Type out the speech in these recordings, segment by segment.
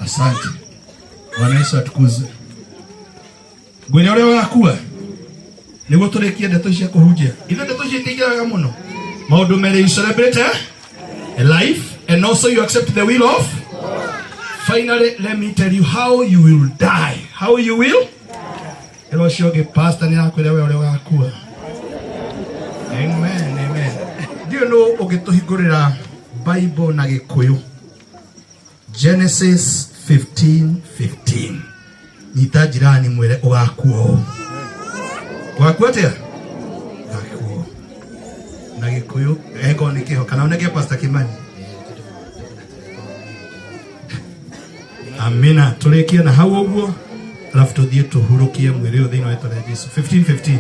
Asante. Bwana Yesu atukuzwe. Ngwĩre ũrĩa ũgakua nĩguo tũrĩkie ndeto cia kũhunjia. Ithuĩ ndeto icio itingĩraga mũno. Maũndũ merĩ, you celebrate a life and also you accept the will of. Finally, let me tell you how you will die. How you will? Ĩra ũcio ũngĩ, pastor nĩ arakwĩra we ũrĩa ũgakua. Amen, amen. Ndiũĩ nũ ũngĩtũhingũrĩra Bible na Gĩkũyũ. Genesis 15:15. Nyita jirani mwĩre ũgakua ũũ. Ũgakua atĩa? Ũgakua ũũ. Na Gĩkũyũ eko nĩ kĩho kana oneke Pastor Kimani. Amina. Tũrĩkie na hau ũguo alafu tũthiĩ tũhurũkie mwĩrĩ ũyũ thĩinĩ wa rĩtwa rĩa Jesu. 15:15.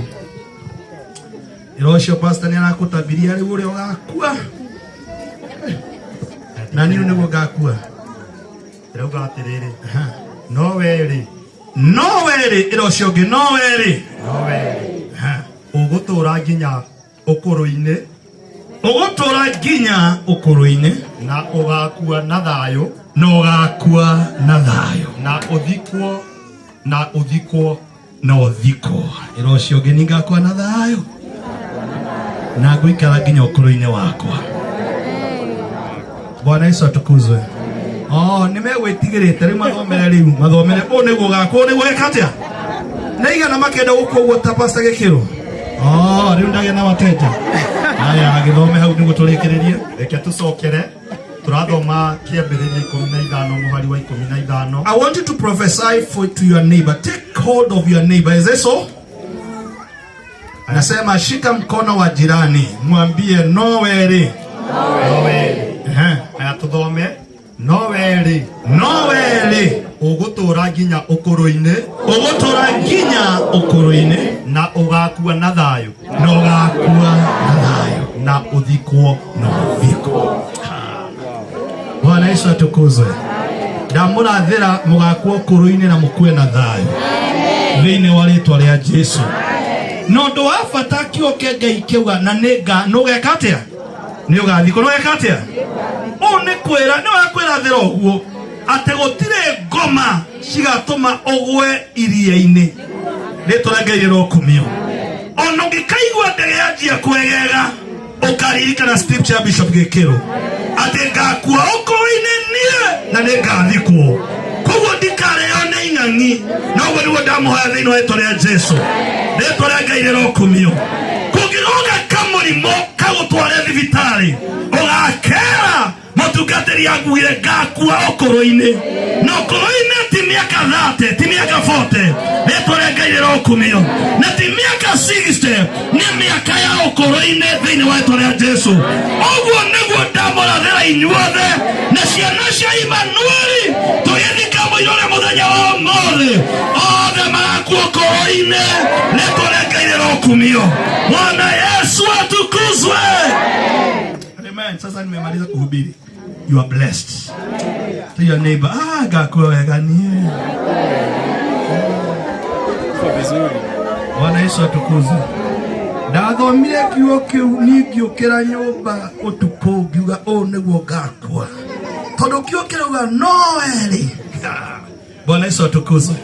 Ĩra ũcio pastor nĩ arakũtabiria rĩu ũrĩa ũgakua. Na niĩ nĩguo ngakua. Ĩrauga atĩrĩrĩ, Aha. no wee-rĩ, No werĩ, ĩra ũcio ũngĩ, no werĩ. no wee-rĩ, Aha. ũgũtũũra nginya ũkũrũ-inĩ Ũgũtũũra nginya ũkũrũ-inĩ na ũgakua na thayũ na ũgakua na thayũ na ũthikwo na ũthikwo na ũthikwo. Ĩra ũcio ũngĩ, niĩ ngakua na thayũ na ngũikara nginya ũkũrũ-inĩ wakwa. Bwana Yesu atukuzwe. Oh, nĩ megwĩtigĩrĩte rĩu mathomere rĩu mathomere ũũ nĩguo gakwo ũũ nĩguo geka atĩa na igana makenda gũkua ũguo ta pasta gĩkĩro. Oh, rĩu ndagĩa na wateja. Haya, gĩthome hau nĩguo tũrĩkĩrĩrie. Reke tũcokere tũrathoma Kĩambĩrĩria 15 mũhari wa 15. I want you to prophesy to your neighbor. Take hold of your neighbor. Is it so? Nasema shika mkono wa jirani, mwambie no werĩ. No wee-rĩ. Ehe. Aya tũthome. No wee-rĩ, No werĩ ũgũtũũra nginya ũkũrũ-inĩ ũgũtũra nginya ũkũrũ-inĩ na ũgakua na thayũ na ũgakua na thayũ na ũthikwo. Na ũthikwo. Bwana Yesu atukuzwe. Ndamũrathĩra mũgakua ũkũrũ-inĩ na mũkue na thayũ thĩinĩ wa rĩtwa rĩa Jesu. Na ũndũ wa bata kiugo kĩa Ngai kĩauga na nĩ nga nũgeka atĩa? Nĩ ũgathikwo. Nũgeka atĩa? Ũũ nĩ kwĩra nĩ wakwĩrathĩra ũguo atĩ gũtirĩ ngoma cigatũma ũgwe iria-inĩ. Rĩtwa rĩa Ngai rĩrokumio. Ona ũngĩkaigua ndege yanjia kwegega ũkaririkana scripture ya Bishop Gĩkĩrũ atĩ ngakua ũkũrũ-inĩ niĩ na nĩ ngathikwo koguo ndikarĩo nĩ ing'ang'i. Na ũguo nĩguo ndamũhoya thĩinĩ wa rĩtwa rĩa Jesu. Rĩtwa rĩa Ngai rĩrokumio. Kũngĩgoka kamũrimũ kagũtware thibitarĩ ũgakera mũtungatĩri angugire ngakua ũkũrũ-inĩ na ũkũrũ-inĩ ti mĩaka 30, ti mĩaka 40. Rĩtwa rĩa Ngai rĩrokumio. Na ti mĩaka 60, nĩ mĩaka ya ũkũrũ-inĩ thĩinĩ wa rĩtwa rĩa Jesu. Ũguo nĩguo ndamũrathĩra inyuothe na ciana cia Imanueli tũgĩthika mũira ũrĩa mũthenya wa ũmũthĩ othe marakua ũkũrũ-inĩ. Rĩtwa rĩa Ngai rĩrokumio. Bwana Yesu atukuzwe. Amen. Sasa nimemaliza kuhubiri. You are blessed. Tell your neighbor, ah, ngakua wega niĩ. Vizuri. Bwana Yesu atukuzwe. Ndathomire kiugo kĩu niĩ ngĩũkĩra nyũmba ũtukũ ngiuga ũũ nĩguo ngakua. Tondũ kiugo kĩrauga no werĩ. Bwana Yesu atukuzwe.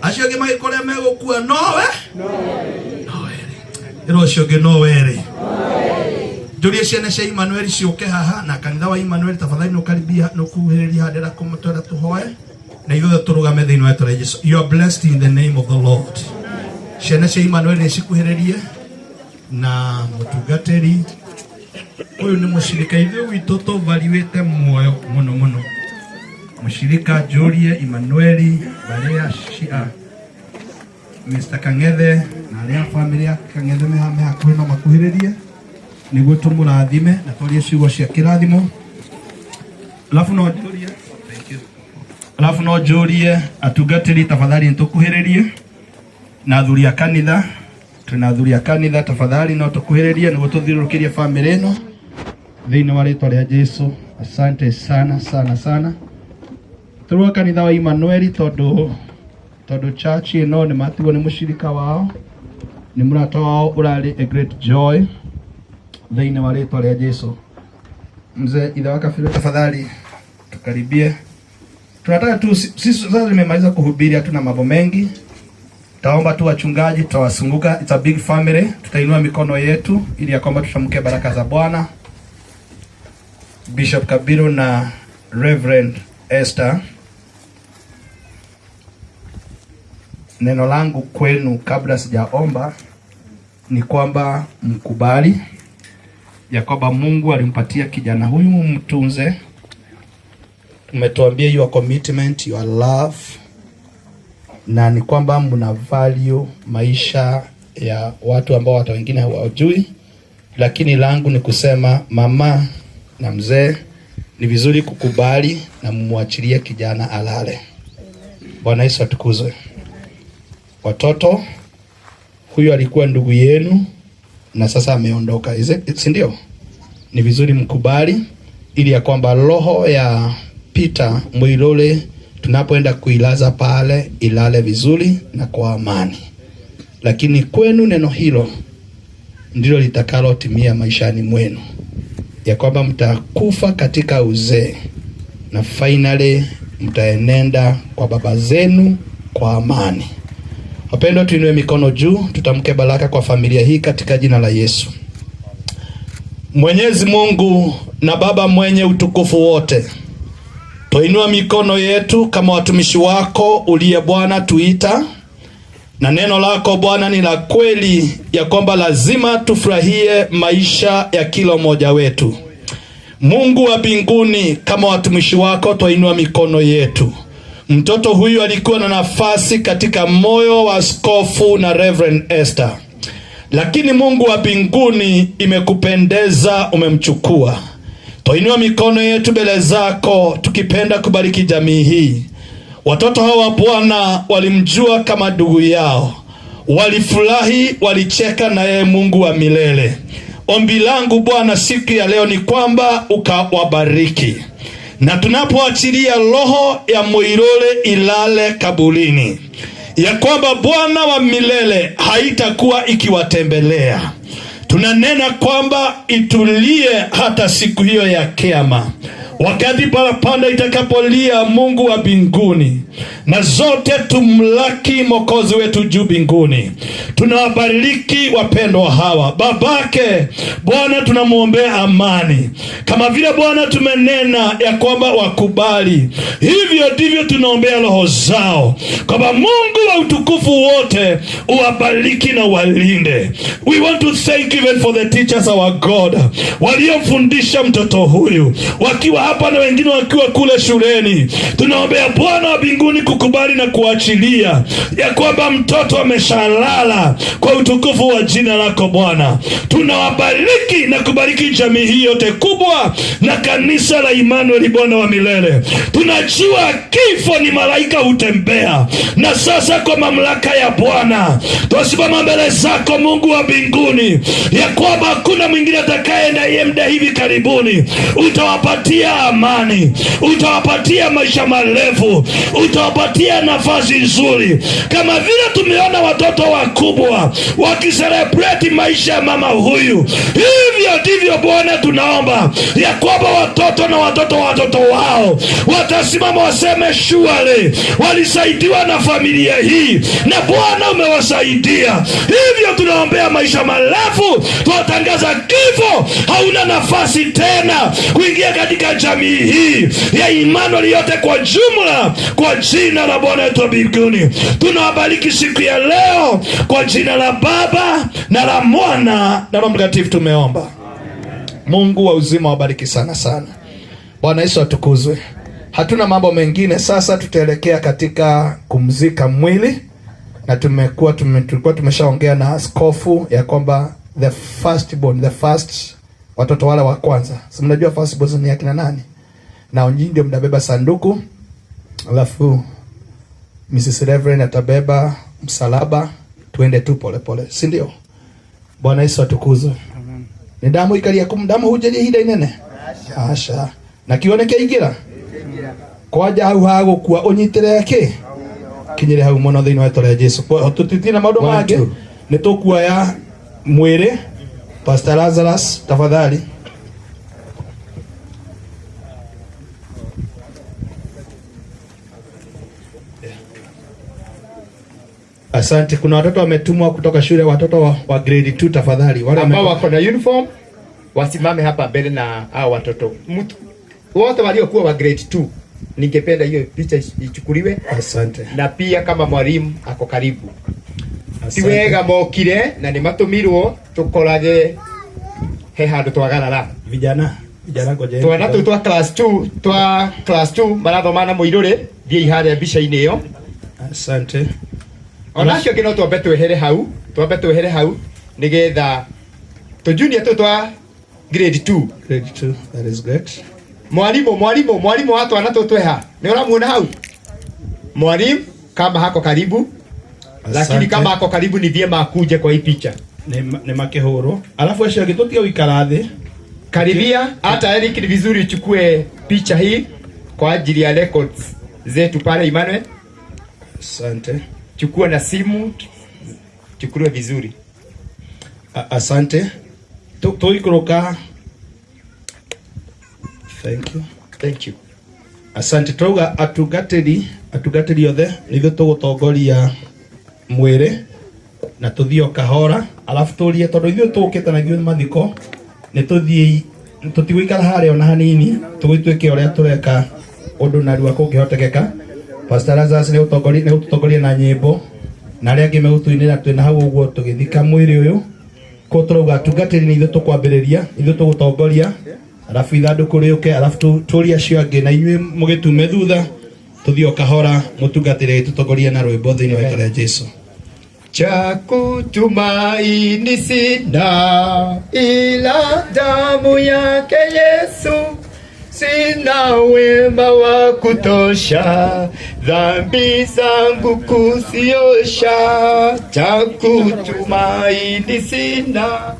Acio angĩ magĩkũrĩa megũkua nowe no werĩ. Ĩra ũcio ũngĩ no werĩ. Njũrie ciana cia Emmanuel ciũke haha na kanitha wa Emmanuel tafadhali nũkaribia nũkuhĩrĩria handĩra kũmũtwara tũhoe na ithuothe tũrũgame thĩinĩ wa rĩtwa rĩa Jesu. You are blessed in the name of the Lord. Ciana cia Emmanuel nĩ cikuhĩrĩrie na mũtungatĩri ũyũ nĩ mũcirika ithuĩ gwitũ tũvariwĩte muoyo mũno mũno. Mũcirika njũrie Emmanueli barĩa cia Mr. Kang'ethe na arĩa a famĩlĩ ya Kang'ethe me me hakuhĩ no makuhĩrĩrie nĩguo tũmũrathime na twarie ciugo cia kĩrathimo. Alafu no njũrie, thank you. Alafu no njũrie atungatĩri tafadhali nĩtũkuhĩrĩrie na athuri a kanitha twĩna athuri a kanitha tafadhali no tũkuhĩrĩrie nĩguo tũthiũrũrũkĩrie famĩlĩ ĩno thĩinĩ wa rĩtwa rĩa Jesu. Asante sana sana sana. Tũrua kanitha wa Emmanuel tondũ church ĩno nĩ matigwo nĩ mũcirika wao nĩ mũrata wao ũrarĩ a great joy thĩinĩ wa rĩtwa rĩa Jesu. Mzee ithe wa Kabiru tafadhali tukaribie. Tunataka tu sisi sasa tumemaliza kuhubiri, hatuna mambo mengi. Taomba tu wachungaji, tutawasunguka. It's a big family. Tutainua mikono yetu ili ya kwamba tutamke baraka za Bwana. Bishop Kabiru na Reverend Esther, neno langu kwenu kabla sijaomba ni kwamba mkubali ya kwamba Mungu alimpatia kijana huyu, mumtunze. Umetuambia your commitment, your love, na ni kwamba mna value maisha ya watu ambao hata wengine hawajui, lakini langu ni kusema mama na mzee, ni vizuri kukubali na mumwachilie kijana alale. Bwana Yesu atukuzwe. Watoto, huyu alikuwa ndugu yenu na sasa ameondoka, Is it- si ndio? Ni vizuri mkubali, ili ya kwamba roho ya Peter Mwilole tunapoenda kuilaza pale ilale vizuri na kwa amani. Lakini kwenu neno hilo ndilo litakalotimia maishani mwenu, ya kwamba mtakufa katika uzee na finally mtaenenda kwa baba zenu kwa amani. Wapendwa, tuinue mikono juu, tutamke baraka kwa familia hii katika jina la Yesu. Mwenyezi Mungu na Baba mwenye utukufu wote, twainua mikono yetu kama watumishi wako uliye Bwana tuita, na neno lako Bwana ni la kweli, ya kwamba lazima tufurahie maisha ya kila mmoja wetu. Mungu wa mbinguni, kama watumishi wako twainua mikono yetu. Mtoto huyu alikuwa na nafasi katika moyo wa askofu na Reverend Esther, lakini Mungu wa mbinguni imekupendeza, umemchukua. Twainua mikono yetu mbele zako tukipenda kubariki jamii hii. Watoto hawa Bwana walimjua kama ndugu yao, walifurahi, walicheka na yeye Mungu wa milele. Ombi langu Bwana siku ya leo ni kwamba ukawabariki, na tunapoachilia roho ya Mwilole ilale kaburini, ya kwamba Bwana wa milele haitakuwa ikiwatembelea. Tunanena kwamba itulie hata siku hiyo ya kiama, wakati parapanda itakapolia, Mungu wa mbinguni, na zote tumlaki Mwokozi wetu juu mbinguni. Tunawabariki wapendwa hawa, babake Bwana tunamwombea amani, kama vile Bwana tumenena ya kwamba wakubali, hivyo ndivyo tunaombea roho zao, kwamba Mungu wa utukufu wote uwabariki na uwalinde. We want to thank even for the teachers our God waliomfundisha mtoto huyu wakiwa hapa na wengine wakiwa kule shuleni. Tunaombea Bwana wa mbinguni kukubali na kuachilia ya kwamba mtoto ameshalala kwa utukufu wa jina lako Bwana. Tunawabariki na kubariki jamii hii yote kubwa na kanisa la Emmanuel, Bwana wa milele. Tunajua kifo ni malaika hutembea, na sasa kwa mamlaka ya Bwana twasimama mbele zako Mungu wa mbinguni, ya kwamba hakuna mwingine atakayeenda iye muda hivi karibuni. Utawapatia amani, utawapatia maisha marefu, utawapatia nafasi nzuri, kama vile tumeona watoto wakubwa wakicelebrate maisha ya mama huyu. Hivyo ndivyo Bwana tunaomba ya kwamba watoto na watoto wa watoto wao watasimama waseme, surely walisaidiwa na familia hii na Bwana umewasaidia. Hivyo tunaombea maisha marefu, tunatangaza kifo hauna nafasi tena kuingia katika jamii hii ya Emmanuel yote kwa jumla, kwa jina la Bwana wetu wa mbinguni. Tunawabariki siku ya leo kwa jina la Baba na la Mwana na Roho Mtakatifu tumeomba. Mungu wa uzima wabariki sana sana. Bwana Yesu atukuzwe. Hatuna mambo mengine sasa, tutaelekea katika kumzika mwili na tulikuwa tumeshaongea na askofu ya kwamba the first born, the first watoto wale wa kwanza, si mnajua first born ni akina nani? Na nyinyi ndio mnabeba sanduku, alafu Mrs. Reverend atabeba msalaba, tuende tu polepole, si ndio? Bwana Yesu atukuzwe. Ni damu ikaria kum damu hujeria ihinda inene aca na kioneke ingira kwanja hau ha gukua unyitire ki kinyire hau muno thiini wa rĩtwa rĩa Jesu. Tutitina maundu One, mangĩ two. nĩ tũkuoya mwĩrĩ. Pastor Lazarus, tafadhali. Asante. Kuna watoto wametumwa kutoka shule, watoto wa grade 2 tafadhali. Wale ambao wako na uniform wasimame hapa mbele na hao watoto. Mtu wote waliokuwa wa grade 2, ningependa hiyo picha ichukuliwe. Asante. Na pia kama mwalimu ako karibu. Ti Asante. wega mokire na nĩ matũmirwo tũkorage he handũ twagarara. Vijana, vijana ngojeni. Twana tũu twa class 2, twa class 2 marathoma na mũirũrĩ, thiĩi harĩa mbica-inĩ ĩyo. Asante. Ona acio angĩ no twambe twehere hau, twambe twehere hau nĩgetha tũjunia tũu twa grade 2. Grade 2, that is great. Mwalimu, mwalimu, mwalimu wa twana tũu tweha, nĩ ũramuona hau? Mwalimu kama hako karibu, lakini Asante. kama ako karibu ni vyema akuje kwa hii picha. Nĩ makĩhũrwo. Alafu acio angĩ tũtige gũikara thĩ. Karibia, hata Eric ni vizuri uchukue picha hii kwa ajili ya records zetu pale Emmanuel. Asante. Chukua na simu, chukuliwe vizuri. Asante. Tũikũrũka. Thank you. Thank you. Asante. Turauga atungatĩri othe nĩ ithuĩ tũgũtongoria mwĩrĩ na tũthiĩ o kahora, alafu tũrie tondũ ithuĩ tũkĩte na ithuĩ mathiko nĩ tũthiĩ, tũtigũikara harĩa ona hanini, tũgĩtuĩke ũrĩa tũreka ũndũ narua kũngĩhotekeka. Pastor Lazarus nĩ gũtũtongoria na nyĩmbo na arĩa angĩ megũtũinĩra twĩna hau ũguo tũgĩthika mwĩrĩ ũyũ. Koguo tũrauga atungatĩri nĩ ithuĩ tũkwambĩrĩria, ithuĩ tũgũtongoria, alafu ithandũkũ rĩũke, alafu tũrie acio angĩ na inyuĩ mũgĩtume thutha, tũthiĩ o kahora, mũtungatĩri agĩtũtongoria na rwĩmbo thĩinĩ wa rĩĩtwa rĩa Jesũ. Cha kutumaini sina ila damu yake Yesu, sina wema wa kutosha dhambi zangu kuziosha. Cha kutumaini sina